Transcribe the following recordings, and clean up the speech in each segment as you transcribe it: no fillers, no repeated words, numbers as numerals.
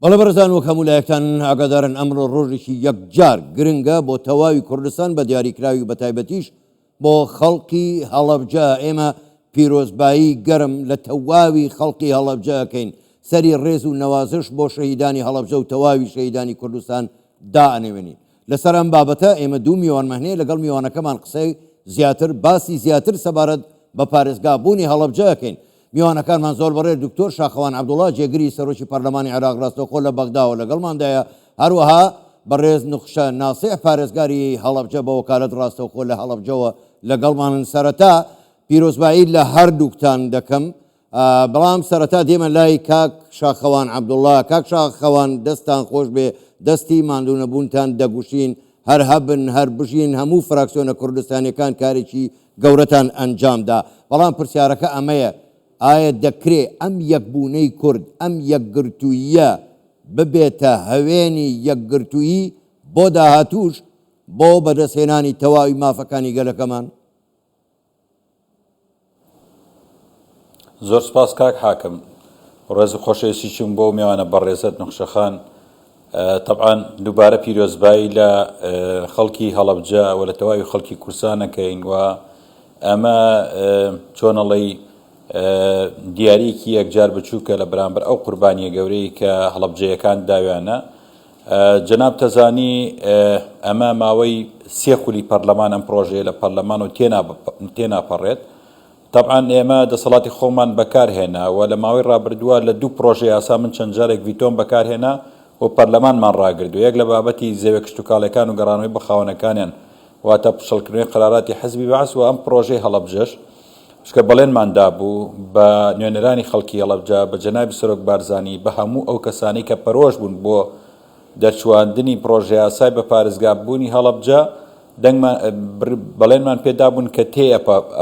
بەڵێ بەڕێزان وەک هەموو لایەکتان ئاگادارن ئەمڕۆ ڕۆژێکی یەکجار گرنگە بۆ تەواوی کوردستان بە دیاریکراوی و بەتایبەتیش بۆ خەڵکی هەڵەبجە ئێمە پیرۆزبایی گەرم لە تەواوی خەڵکی هەڵەبجە ئەکەین سەری ڕێز و نەوازش بۆ شەهیدانی هەڵەبجە و تەواوی شەهیدانی کوردستان دائەنەوێنین لەسەر ئەم بابەتە ئێمە دوو میوانمان هەیە لەگەڵ میوانەکەمان قسەی زیاتر باسی زیاتر سەبارەت بە پارێزگا بوونی هەڵەبجە ئەکەین میوانەکانمان زۆر بەڕێز دکتۆر شاخەوان عەبدوڵا جێگری سەرۆکی پەرلەمانی عێراق ڕاستەوخۆ لە بەغداوە لەگەڵماندایە، هەروەها بەڕێز نوخشە ناسیح پارێزگاری هەڵەبجە بە وەکالەت ڕاستەوخۆ لە هەڵەبجەوە لەگەڵمانن. سەرەتا پیرۆزبایی لە هەردووکتان دەکەم، بەڵام سەرەتا دێمە لای کاک شاخەوان عەبدوڵا. کاک شاخەوان دەستتان خۆش بێ، دەستی ماندوونەبوونتان دەگوشین، هەر هەبن هەر بژین، هەموو فراکسیۆنە کوردستانیەکان کارێکی گەورەتان ئەنجام دا، بەڵام پرسیارەکە ئەمەیە ئایا دەکرێ ئەم یەکبوونەی کورد، ئەم یەکگرتووییە ببێتە هەوێنی یەکگرتوویی بۆ داهاتووش بۆ بەدەستهێنانی تەواوی مافەکانی گەلەکەمان؟ زۆر سپاس کاک حاکم. ڕێز و خۆشەویستیشم بۆ مێوانە بەڕێزت نوخشە خان. تەبعەن دووبارە پیرۆزبایی لە خەڵکی هەڵەبجە و لە تەواوی خەڵکی کوردستان ئەکەین و ئەمە چۆنەڵی دیاریەکی یەکجار بچووکە لە بەرامبەر ئەو قوربانیە گەورەی کە هەڵەبجەیەکان داویانە. جەناب تەزانی ئەمە ماوەی سێ خولی پەرلەمان ئەم پرۆژەیە لە پەرلەمان و تێناپەڕێت. تەبعەن ئێمە دەسەڵاتی خۆمان بەکار هێنا و لە ماوەی ڕابردووە لە دوو پڕۆژە یاسا من چەند جارێک ڤیتۆم بەکار هێنا و پەرلەمانمان ڕاگرت و یەک لە بابەتی زەویە کشتوکاڵیەکان و گەڕانەوەی بۆ خاوەنەکانیان واتە پوچەڵکردنەوەی قەراراتی حزبی بەعس و ئەم پڕۆژەی هەڵەبجەش چونکە بەڵێنمان دابوو بە نوێنەرانی خەڵکی هەڵەبجە بە جەنابی سەرۆک بارزانی بە هەموو ئەو کەسانەی کە پەرۆش بوون بۆ دەرچواندنی پڕۆژەیاسای بە پارێزگا بوونی هەڵەبجە دەنگمان بەڵێنمان پێدابوون کە تێ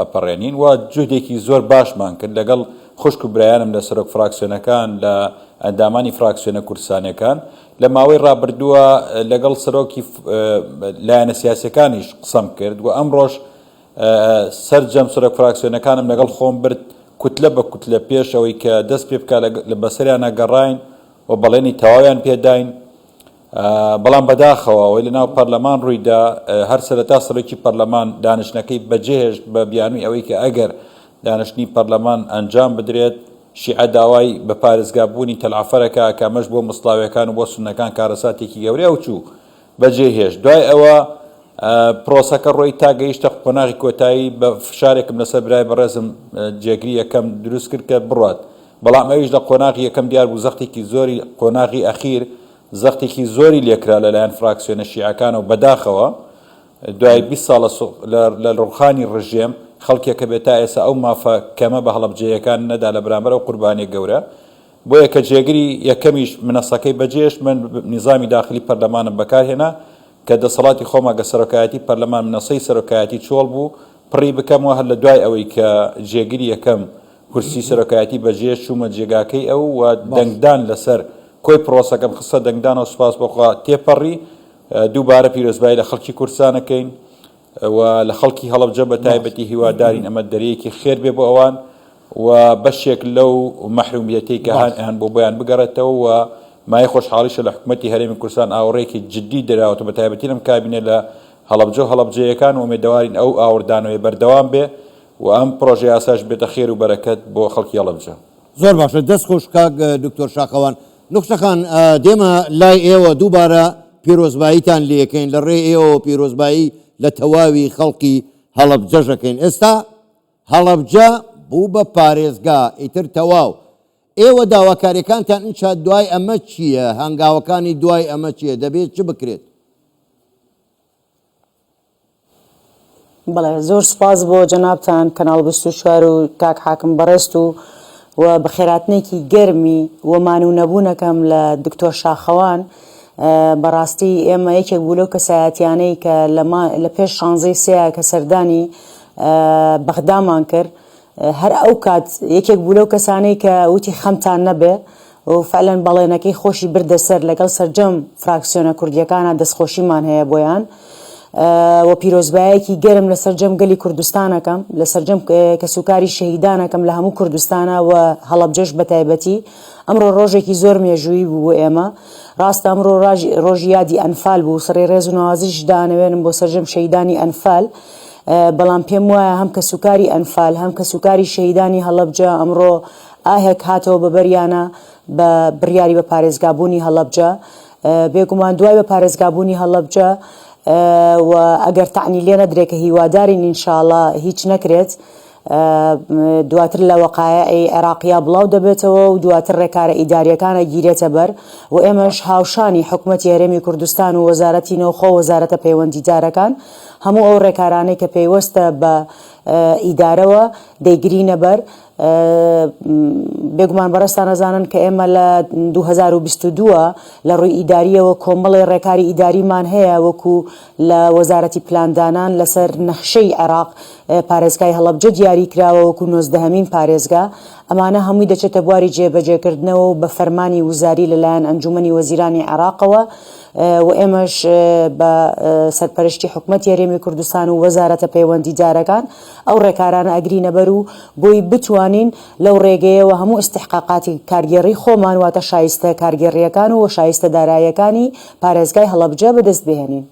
ئەپەڕێنین و جوهدێکی زۆر باشمان کرد لەگەڵ خوشک و برایانم لە سەرۆک فراکسیۆنەکان لە ئەندامانی فراکسیۆنە کوردستانیەکان لە ماوەی ڕابردووە لەگەڵ سەرۆکی لایەنە سیاسەکانیش قسەم کرد و ئەمڕۆش سەرجەم سەرۆک فراکسیۆنەکانم لەگەڵ خۆم برد کوتلە بە کوتلە پێش ئەوەی کە دەست پێ بکە لە بەسەریانە گەڕاین و بەڵێنی تەواویان پێداین بەڵام بەداخەوە ئەوەی لەناو پەرلەمان ڕوویدا هەر سەرەتا سەرۆکی پەرلەمان دانیشتنەکەی بەجێهێشت بە بیانووی ئەوەی کە ئەگەر دانیشتنی پەرلەمان ئەنجام بدرێت شیعە داوای بە پارێزگابوونی تەلعەفەرەکە کە ئەمەش بۆ موسڵاویەکان و بۆ سوننەکان کارەساتێکی گەورەیە و چوو بەجێهێشت دوای ئەوە پرۆسەکە ڕۆی تا گەیشتە قۆناغی کۆتایی بە فشارێکم لەسەر برای بەڕێزم جێگری یەکەم دروست کرد کە بڕات بەڵام ئەویش لە قۆناغی یەکەم دیار بوو زەختێکی زۆری قۆناغی ئەخیر زەختێکی زۆری لێکرا لەلایەن فراکسیۆنە شیعەکانەوە بەداخەوە دوای 20 ساڵە لە ڕوخانی ڕژێم خەڵکێکە بێت تا ئێستا ئەو مافە کەمە بە هەڵەبجەیەکان نەدا لە بەرامبەر ئەو قوربانیە گەورە بۆیە کە جێگری یەکەمیش منەسەکەی بەجێهێشت من نیزامی داخلی پەرلەمانم بەکارهێنا کە دەسەڵاتی خۆمە گە سەرۆکایەتی پەرلەمان منەسەی سەرۆکایەتی چۆڵ بوو پڕی بکەمەوە هەر لە دوای ئەوەی کە جێگری یەکەم کورسی سەرۆکایەتی بەجێهێشت چوومە جێگاکەی ئەو و دەنگدان لەسەر کۆی پرۆسەکەم خستە دەنگدانەوە سوپاس بۆ خوا تێپەڕی دووبارە پیرۆزبایی لە خەڵکی کوردستان ئەکەین. و لە خەڵکی هەڵەبجە بە تایبەتی هیوادارین ئەمە دەرەیەکی خێر بێ بۆ ئەوان و بەشێک لەو مەحرومیەتەی کە هەن هەن بۆ بۆیان بگەڕێتەوە و مایەی خۆشحاڵیشە لە حکومەتی هەرێمی کوردستان ئاوڕێکی جدی دراوەتە بە تایبەتی لەم کابینە لە هەڵەبجە و هەڵەبجەیەکان و ئومێدەوارین ئەو ئاوڕدانەوەی بەردەوام بێ و ئەم پڕۆژە یاساش بێتە خێر و بەرەکەت بۆ خەڵکی هەڵەبجە. زۆر باشە دەست خۆش کاک دکتۆر شاخەوان. نوخشە خان دێمە لای ئێوە دووبارە پیرۆزباییتان لێکەین لە ڕێی ئێوەوە پیرۆزبایی لە تەواوی خەڵکی هەڵەبجەش ئەکەین ئێستا هەڵەبجە بوو بە پارێزگا ئیتر تەواو ئێوە داواکاریەکانتان ئینجا دوای ئەمە چییە هەنگاوەکانی دوای ئەمە چییە دەبێت چ بکرێت؟ بەڵێ زۆر سوپاس بۆ جەنابتان کەناڵ 24 و کاک حاکم بەڕێزت و و بەخێراتنێکی گەرمی و مانوو نەبوونەکەم لە دکتۆر شاخەوان بەڕاستی ئێمە یەکێک بوو لەو کەسایەتیانەی کە لە پێش شانزەی سێ کە سەردانی بەغدامان کرد هەر ئەو کات یەکێک بوو لەو کەسانەی کە وتی خەمتان نەبێ و فعلەن بەڵێنەکەی خۆشی بردە سەر لەگەڵ سەرجەم فراکسیۆنە کوردیەکانە دەستخۆشیمان هەیە بۆیان. و پیرۆزبایەکی گەرم لە سەرجەم گەلی کوردستان ئەکەم، لە سەرجەم کەسوکاری شەهیدان ئەکەم لە هەموو کوردستانا و هەڵەبجەش بە تایبەتی. ئەمڕۆ ڕۆژێکی زۆر مێژوویی بوو بۆ ئێمە. ڕاستە ئەمڕۆ ڕۆژی یادی ئەنفال بوو، سڕی ڕێز و نەوازشیش دانەوێنم بۆ سەرجەم شەهیدانی ئەنفال، بەڵام پێم وایە هەم کەسوکاری ئەنفال، هەم کەسوکاری شەهیدانی هەڵەبجە ئەمڕۆ ئاهێک هاتەوە بە بەریانا بە بڕیاری بە پارێزگابوونی هەڵەبجە. بێگومان دوای بە پارێزگابوونی هەڵەبجە و ئەگەر تەعنی لێ نەدرێ کە هیوادارین ئینشاڵا هیچ نەکرێت دواتر لە وەقایعی عێراقیا بڵاو دەبێتەوە و دواتر ڕێکارە ئیداریەکان ئەگیرێتە بەر و ئێمەش هاوشانی حکومەتی هەرێمی کوردستان و وەزارەتی نێوخۆ وەزارەتە پەیوەندیدارەکان هەموو ئەو ڕێکارانەی کە پەیوەستە بە ئیدارەوە دەیگرینە بەر بێگومان بەڕێزتان ئەزانن کە ئێمە لە 2022 لە ڕووی ئیداریەوە کۆمەڵی ڕێکاری ئیداریمان هەیە وەکو لە وەزارەتی پلاندانان لەسەر نەخشەی عێراق پارێزگای هەڵەبجە دیاری کراوە وەکو نۆزدەهەمین پارێزگا ئەمانە هەمووی دەچێتە بواری جێبەجێکردنەوە و بە فەرمانی وزاری لەلایەن ئەنجومەنی وەزیرانی عێراقەوە و ئێمەش بە سەرپەرشتی حکومەتی هەرێمی کوردستان و وەزارەتە پەیوەندیدارەکان ئەو ڕێکارانە ئەگرینە بەر و بۆی بتوانین لەو ڕێگەیەوە هەموو ئیستیحقاقاتی کارگێڕی خۆمان واتە شایستە کارگێڕییەکان و شایستە داراییەکانی پارێزگای هەڵەبجە بەدەست بهێنین.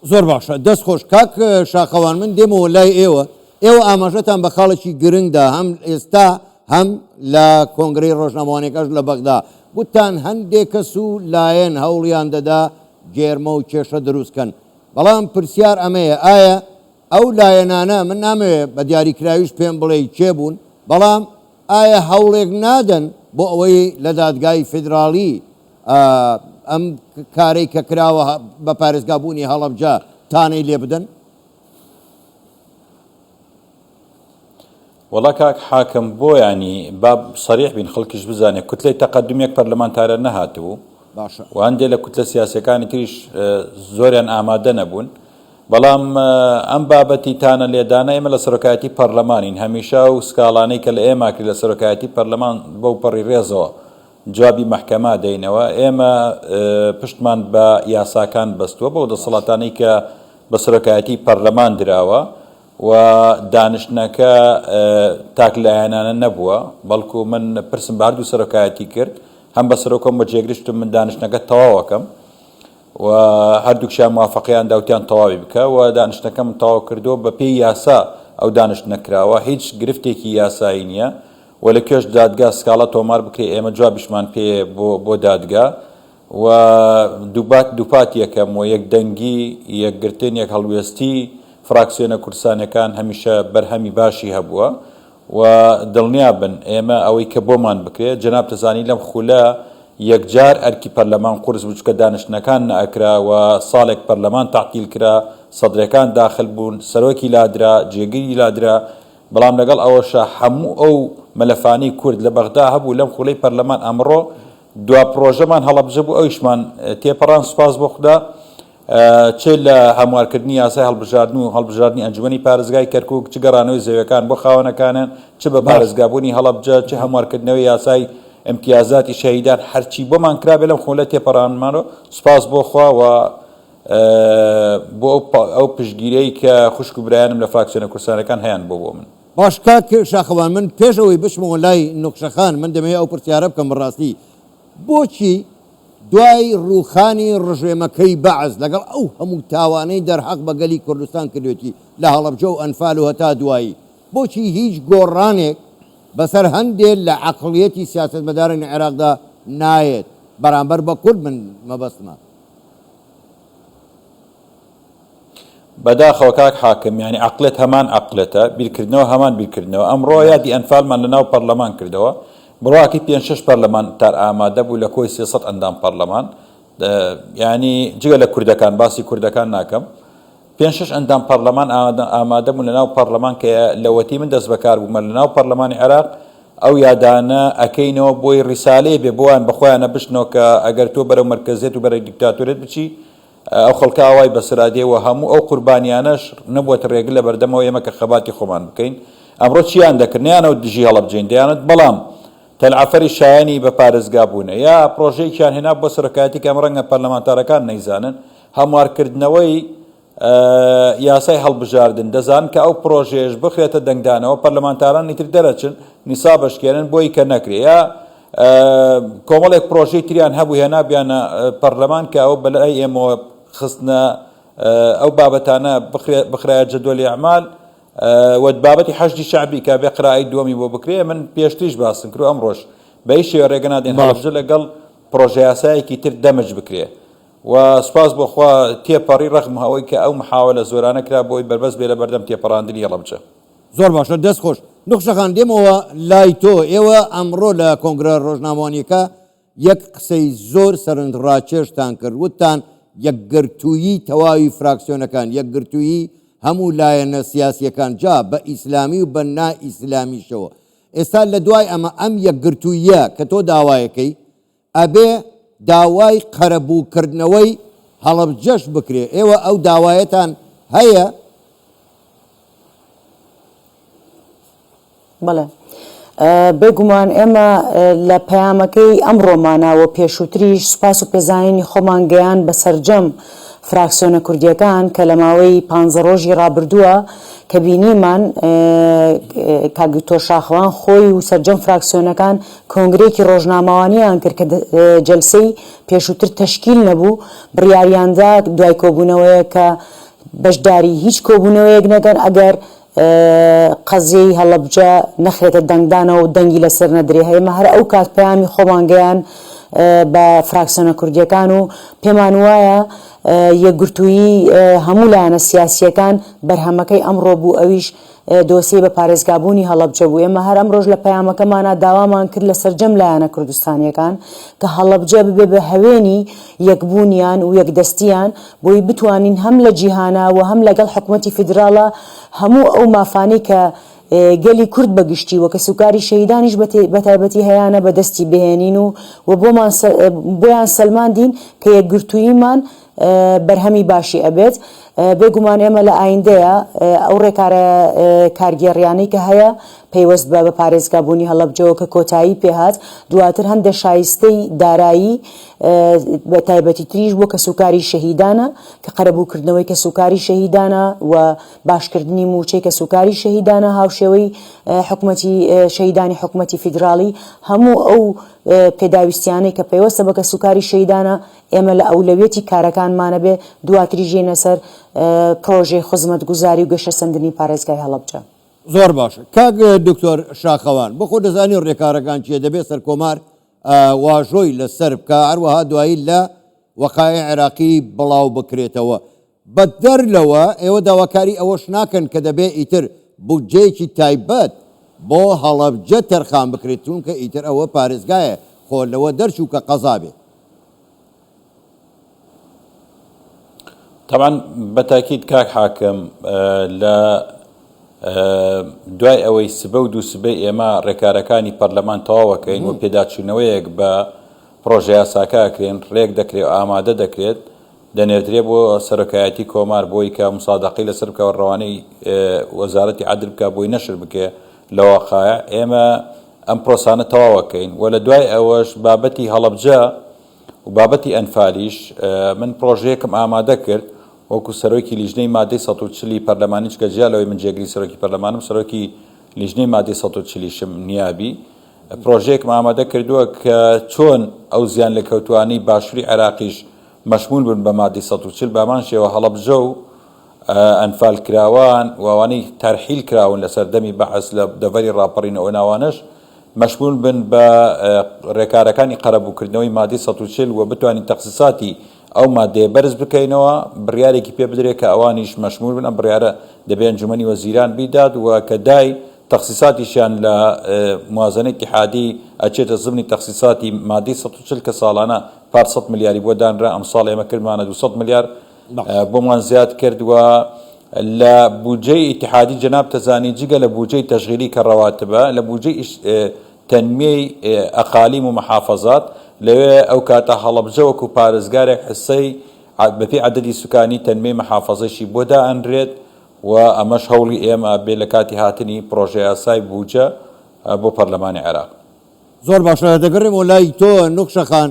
زۆر باشە دەست خۆش کاک شاخەوان من دێمەوە لای ئێوە ئێوە ئاماژەتان بە خاڵێکی گرنگ دا هەم ئێستا هەم لە کۆنگرەی ڕۆژنامەوانیەکەش لە بەغدا گوتتان هەندێک کەس و لایەن هەوڵیان دەدا گێرمە و کێشە دروست کەن بەڵام پرسیار ئەمەیە ئایا ئەو لایەنانە، من نامەوێ بە دیاریکراویش پێم بڵێی کێ بوون، بەڵام ئایا هەوڵێک نادەن بۆ ئەوەی لە دادگای فیدراڵی ئەم کارەی کە کراوە بە پارێزگابوونی هەڵەبجە تانەی لێ بدەن؟ وەڵا کاک حاکم بۆ یانی با سەریح بین خەڵکیش بزانێ کوتلەی تەقەدوم یەک پەرلەمانتارە نەهاتبوو باشە و هەندێ لە کوتلە سیاسیەکانی تریش زۆریان ئامادە نەبوون بەڵام ئەم بابەتی تانە لێدانە ئێمە لە سەرۆکایەتی پەرلەمانین هەمیشە و سکاڵانەی کە لە ئێمە کرد لە سەرۆکایەتی پەرلەمان بەو پەڕی ڕێزەوە جوابی مەحکەمە دەینەوە ئێمە پشتمان بە یاساکان بەستووە بەو دەسەڵاتانەی کە بە سەرۆکایەتی پەرلەمان دراوە و دانیشتنەکە تاک لایەنانە نەبووە، بەڵکو من پرسم بە هەردوو سەرۆکایەتی کرد، هەم بە سەرۆک هەم بە جێگریش وتم من دانیشتنەکە تەواو ئەکەم و هەردووکیان موافقەیان دا وتیان تەواوی بکە و دانیشتنەکەم تەواو کردووە بە پێی یاسا ئەو دانیشتنە کراوە هیچ گرفتێکی یاسایی نییە و لە کوێش دادگا سکاڵا تۆمار بکرێ ئێمە جوابیشمان پێ بۆ بۆ دادگا و دووبات دووپات یەکەم و یەک دەنگی، یەکگرتن، یەک هەڵوێستی فراکسیۆنە کوردستانیەکان هەمیشە بەرهەمی باشی هەبووە و دڵنیا بن ئێمە ئەوەی کە بۆمان بکرێ جەنابت ئەزانی لەم خولە یەکجار ئەرکی پەرلەمان قورس بوو چونکە دانیشتنەکان نەئەکرا و ساڵێک پەرلەمان تەعتیل کرا سەدرەکان داخل بوون سەرۆکی لادرا جێگری لادرا بەڵام لەگەڵ ئەوەشا هەموو ئەو مەلەفانەی کورد لە بەغدا هەبوو لەم خولەی پەرلەمان ئەمڕۆ دوا پڕۆژەمان هەڵەبجە بوو ئەویشمان تێپەڕاند سوپاس بۆ خودا چ لە هەموارکردنی یاسای هەڵبژاردن و هەڵبژاردنی ئەنجومەنی پارێزگای کەرکوک چ گەڕانەوەی زەویەکان بۆ خاوەنەکانیان چ بە پارێزگابوونی هەڵەبجە چ هەموارکردنەوەی یاسای ئیمتیازاتی شەهیدان هەرچی بۆمان کرابێ لەم خولە تێپەڕاندمانەوە سوپاس بۆ خوا و بۆ ئەو پشتگیریەی کە خوشک و برایانم لە فراکسیۆنە کوردستانەکان هەیان بۆ بۆ من. باش کاک شاخەوان من پێش ئەوەی بچمەوە لای نوخشەخان من دەمەوێ ئەو پرسیارە بکەم بەڕاستی بۆچی دوای ڕووخانی ڕژێمەکەی بەعس لەگەڵ ئەو هەموو تاوانەی دەرحەق بە گەلی کوردستان کردوێتی لە هەڵەبجە و ئەنفال و هەتا دوایی بۆچی هیچ گۆڕانێک بەسەر هەندێ لە عەقڵیەتی سیاسەتمەدارانی عێراقدا نایەت بەرامبەر بە کورد من مەبەستمە. بەداخەوە کاک حاکم یانی عەقڵێت هەمان عەقڵێتە، بیرکردنەوە هەمان بیرکردنەوە، ئەمڕۆ یادی ئەنفالمان لەناو پەرلەمان کردەوە، بڕواکەی پێنج شەش پەرلەمانتار ئامادە بوو لە کۆی 300 ئەندام پەرلەمان، یانی جگە لە کوردەکان باسی کوردەکان ناکەم، پێنج شەش ئەندام پەرلەمان ئامادە بوون لەناو پەرلەمان کە لەوەتی من دەست بەکار بوومە لەناو پەرلەمانی عێراق ئەو یادانە ئەکەینەوە بۆی ڕیسالەیە بێ بۆیان بەخۆیانە بشنەوە کە ئەگەر تۆ بەرەو مەرکەزیەت و بەرەو دیکتاتۆریەت بچی ئەو خەڵکە ئاوای بەسەرا دێ و هەموو ئەو قوربانیانەش نەبووەتە ڕێگر لە بەردەمەوە ئێمە کە خەباتی خۆمان بکەین. ئەمڕۆ چییان دەکرد؟ نەیانەوت دژی هەڵەبجەین، دەیانوت بەڵام تەلعەفەری شایەنی بە پارێزگا بوونە. یا پڕۆژەیەکیان هێنا بۆ سەرۆکایەتی کە ئەمە ڕەنگە پەرلەمانتارەکان نەیزانن، هەموارکردنەوەی. یاسای هەڵبژاردن، دەزانن کە ئەو پرۆژەیەش بخرێتە دەنگدانەوە پەرلەمانتارانی تر دەرەچن نیساب ئەشکێنن بۆی کە نەکرێ یا کۆمەڵێک پرۆژەی تریان هەبوو هێنابیانە پەرلەمان کە ئەو بەلای ئێمەوە خستنە ئەو بابەتانە بخرایە جەدوەلی ئەعمال و بابەتی حەشدی شەعبی کە بێ قرائەی دووەمی بۆ بکرێ من پێشتریش باسم کرد و ئەمڕۆش بە هیچ شێوە ڕێگە نادەین هەڵەبجە لەگەڵ پڕۆژەیاسایەکی تر دەمج بکرێ و سوپاس بۆ خوا تێپەڕی ڕەغم ئەوەی کە ئەو محاوەلە زۆرانە کرا بۆی بەربەست بێ لە بەردەم تێپەڕاندنی هەڵەبجە. زۆر باشە دەست خۆش. نوخشە خان دێمەوە لای تۆ، ئێوە ئەمڕۆ لە کۆنگرە ڕۆژنامەوانیەکە یەک قسەی زۆر سەرنجڕاکێشتان کرد، وتتان یەکگرتوویی تەواوی فراکسیۆنەکان، یەکگرتوویی هەموو لایەنە سیاسیەکان جا بە ئیسلامی و بە نا ئیسلامیشەوە. ئێستا لە دوای ئەمە ئەم یەکگرتووییە کە تۆ داوایەکەی ئەبێ داوای قەرەبوو کردنەوەی هەڵەبجەش بکرێ ئێوە ئەو داوایەتان هەیە؟ بەڵێ بێگومان ئێمە لە پەیامەکەی ئەمڕۆمانا و پێشووتریش سوپاس و پێزانینی خۆمان گەیاند بە سەرجەم فراکسیۆنە کوردییەکان کە لە ماوەی پانزە ڕۆژی ڕابردووە کە بینیمان کاک دکتۆر شاخەوان خۆی و سەرجەم فراکسیۆنەکان کۆنگرەیەکی ڕۆژنامەوانیان کرد کە جەلسەی پێشووتر تەشکیل نەبوو، بڕیاریاندا دوای کۆبوونەوەیەک کە بەشداری هیچ کۆبوونەوەیەک نەکەن ئەگەر قەزیەی هەڵەبجە نەخرێتە دەنگدانەوە و دەنگی لەسەر نەدرێ. ئێمە هەر ئەو کات پەیامی خۆمان گەیاند بە فراکسیۆنە کوردییەکان و پێمان وایە یەکگرتوویی هەموو لایەنە سیاسییەکان بەرهەمەکەی ئەمڕۆ بوو ئەویش دۆسیەی بە پارێزگابوونی هەڵەبجە بوو، ئێمە هەر ئەمڕۆش لە پەیامەکەمانا داوامان کرد لە سەرجەم لایەنە کوردستانییەکان کە هەڵەبجە ببێ بە هەوێنی یەکبوونیان و یەکدەستییان بۆی بتوانین هەم لە جیهانا و هەم لەگەڵ حکومەتی فیدراڵا هەموو ئەو مافانەی کە گەلی کورد بە گشتی و کەسوکاری شەهیدانیش بە تایبەتی هەیانە بە دەستی بهێنین و و بۆمان بۆیان سەلماندین کە یەکگرتووییمان بەرهەمی باشی ئەبێت. بێگومان ئێمە لە ئایندەیا ئەو ڕێکارە کارگێڕیانەی کە هەیە پەیوەست بە بە پارێزگابوونی هەڵەبجەوە کە کۆتایی پێهات، دواتر هەندێک شایستەی دارایی بە تایبەتی تریش بۆ کەسوکاری شەهیدانە کە قەرەبووکردنەوەی کەسوکاری شەهیدانە و باشکردنی مووچەی کەسوکاری شەهیدانە هاوشێوەی حکومەتی شەهیدانی حکومەتی فیدراڵی هەموو ئەو پێداویستیانەی کە پەیوەستە بە کەسوکاری شەهیدانە ئێمە لە ئەولەویەتی کارەکانمانە بێ دواتریش یەینە سەر پرۆژەی خزمەتگوزاری و گەشەسەندنی پارێزگای هەڵەبجە. زۆر باشە کاک دکتۆر شاخەوان بۆ خۆ دەزانی ڕێکارەکان چیە دەبێ سەرکۆمار واژۆی لەسەر بکا هەروەها دوایی لە وەقایع عێراقی بڵاو بکرێتەوە بەدەر لەوە ئێوە داواکاری ئەوەش ناکەن کە دەبێ ئیتر بودجەیەکی تایبەت بۆ هەڵەبجە تەرخان بکرێت چونکە ئیتر ئەوە پارێزگایە خۆ لەوە دەرچوو کە قەزا بێ. تەبعەن بە تاکید کاک حاکم لە دوای ئەوەی سبە و دوو سبەی ئێمە ڕێکارەکانی پەرلەمان تەواوەکەین و پێداچوونەوەیەک بە پڕۆژە یاساکە ئەکرێن ڕێک دەکرێت و ئامادە دەکرێت دەنێردرێ بۆ سەرۆکایەتی کۆمار بۆی کە مسادەقەی لەسەر بکە و ڕەوانەی وەزارەتی عەدل بکە بۆی نەشر بکێ لە واقع ئێمە ئەم پرۆسانە تەواوەکەین و لە دوای ئەوەش بابەتی هەڵەبجە و بابەتی ئەنفالیش من پرۆژەیەکم ئامادە کرد وەکو سەرۆکی لیژنەی مادەی 140 پەرلەمانی چکە جیا لەوەی من جێگری سەرۆکی پەرلەمانم سەرۆکی لیژنەی مادەی 140 شم نیابی پرۆژەیەکم ئامادە کردووە کە چۆن ئەو زیان لێکەوتوانەی باشووری عێراقیش مەشمول بن بە مادەی 140 بامان شێوە هەڵەبجە و ئەنفالکراوان و ئەوانەی تەرحیل کراون لە سەردەمی بەعس لە دەڤەری ڕاپەڕین و ئەو ناوانەش مەشمول بن بە ڕێکارەکانی قەرەبووکردنەوەی مادەی 140 و بتوانین تەخسیساتی ئەو مادەیە بەرز بکەینەوە بڕیارێکی پێ بدرێت کە ئەوانیش مەشمول بن ئەم بڕیارە دەبێ ئەنجومەنی وەزیران بیدات و کە دای تەخسیساتیشیان لە موازنەی ئیتیحادی ئەچێتە زمنی تەخسیساتی مادەی 140 کە ساڵانە پار 100 ملیاری بۆ دانرا ئەمساڵ ئێمە کردمانە 200 ملیار بۆمان زیاد کرد و لە بودجەی ئیتیحادی جەنابت ئەزانی جگە لە بودجەی تەشغیلی کە ڕەواتبە لە بودجەی تەنمیەی ئەقالیم و محافەزات لەوێ ئەو کاتە هەڵەبجە وەکو پارێزگارێک حسەی بەپێی عەدەدی سوکانی تەنمیەی محافەزەشی بۆ دائەنرێت و ئەمەش هەوڵی ئێمە بێ لە کاتی هاتنی پڕۆژەیاسای بودجە بۆ پەرلەمانی عێراق. زۆر باشە دەگەڕێمەوە لای تۆ نوخشە خان،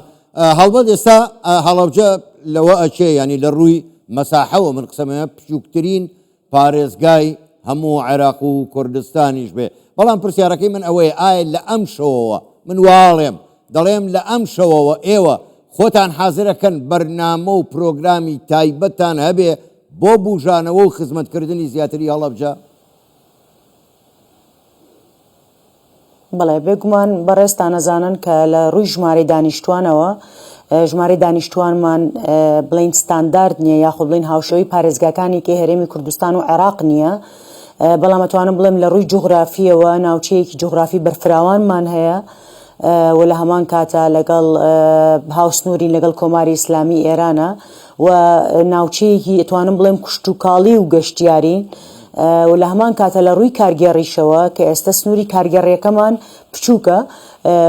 هەڵبەت ئێستا هەڵەبجە لەوە ئەچێ یانی لە ڕووی مەساحەوە من قسەم هەیە بچووکترین پارێزگای هەموو عێراق و کوردستانیش بێ، بەڵام پرسیارەکەی من ئەوەیە ئایا لە ئەم شەوەوە، من واڵێم، دەڵێم لە ئەم شەوەوە ئێوە خۆتان حازرەکەن بەرنامە و پرۆگرامی تایبەتتان هەبێ بۆ بوژانەوە و خزمەتکردنی زیاتری هەڵەبجە؟ بەڵێ بێگومان بەڕێزتان ئەزانن کە لە ڕووی ژمارەی دانیشتوانەوە ژمارەی دانیشتوانمان بڵین ستاندارد نییە یاخود بڵین هاوشێوەی پارێزگاکانی کەی هەرێمی کوردستان و عێراق نییە بەڵام ئەتوانم بڵێم لە ڕووی جوغرافیەوە ناوچەیەکی جوغرافی بەرفراوانمان هەیە و لە هەمان کاتا لەگەڵ هاوسنوورین لەگەڵ کۆماری ئیسلامی ئێرانە و ناوچەیەکی ئەتوانم بڵێم کشتوکاڵی و گەشتیارین و لە هەمان کاتە لە ڕووی کارگێڕیشەوە کە ئێستا سنووری کارگێڕیەکەمان بچووکە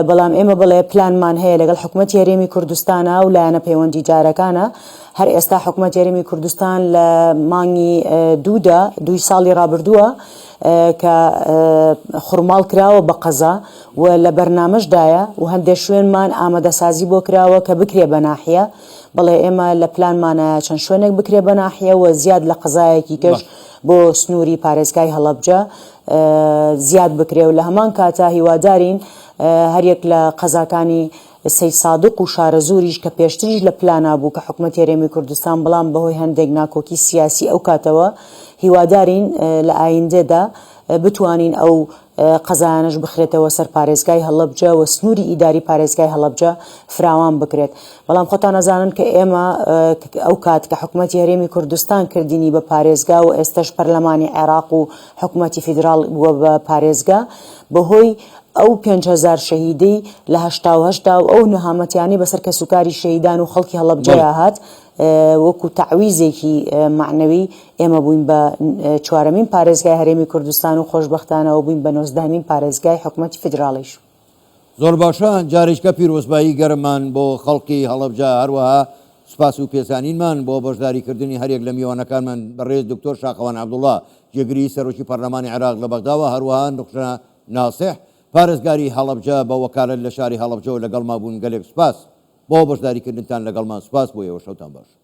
بەڵام ئێمە بڵێ پلانمان هەیە لەگەڵ حکوومەتی هەرێمی کوردستانە و لایەنە پەیوەندیدارەکانە هەر ئێستا حکوومەت هەرێمی کوردستان لە مانگی دوودا دووی ساڵی ڕابردووە کە خورماڵ کراوە بە قەزا و لە بەرنامەشدایە و هەندێک شوێنمان ئامادەسازی بۆ کراوە کە بکرێ بە ناحیە بەڵێ ئێمە لە پلانمانایە چەند شوێنێک بکرێ بە ناحیە و زیاد لە قەزایەکی کەش بۆ سنووری پارێزگای هەڵەبجە زیاد بکرێ و لە هەمان کاتا هیوادارین هەریەک لە قەزاکانی سەیدسادق و شارەزووریش کە پێشتریش لە پلانا بوو کە حکومەتی هەرێمی کوردستان بەڵام بەهۆی هەندێک ناکۆکی سیاسی ئەو کاتەوە هیوادارین لە ئایندەدا بتوانین ئەو قەزایانەش بخرێتەوە سەر پارێزگای هەڵەبجە و سنووری ئیداری پارێزگای هەڵەبجە فراوان بکرێت. بەڵام خۆتان ئەزانن کە ئێمە ئەو کات کە حکومەتی هەرێمی کوردستان کردینی بە پارێزگا و ئێستەش پەرلەمانی عێراق و حکومەتی فیدراڵ بووە بە پارێزگا بەهۆی ئەو 5000 شەهیدەی لە 88 دا و ئەو نەهامەتیانەی بەسەر کەسوکاری شەهیدان و خەڵکی هەڵەبجەیا هات وەکو تەعویزێکی مەعنەوی ئێمە بووین بە چوارەمین پارێزگای هەرێمی کوردستان و خۆشبەختانەوە بووین بە نۆزدەهەمین پارێزگای حکومەتی فیدراڵیش. زۆر باشە، جارێکە پیرۆزبایی گەرممان بۆ خەڵکی هەڵەبجە، هەروەها سوپاس و پێزانینمان بۆ بەشداریکردنی هەریەک لە میوانەکانمان بەڕێز دکتۆر شاخەوان عەبدوڵا جێگری سەرۆکی پەرلەمانی عێراق لە بەغداوە، هەروەها نوخشە ناسح پارێزگاری هەڵەبجە بە وەکالەت لە شاری هەڵەبجەوە لەگەڵما بوون، گەلێک سوپاس بۆ بەشداریکردنتان لەگەڵمان، سوپاس بۆ ئێوە، شەوتان باش.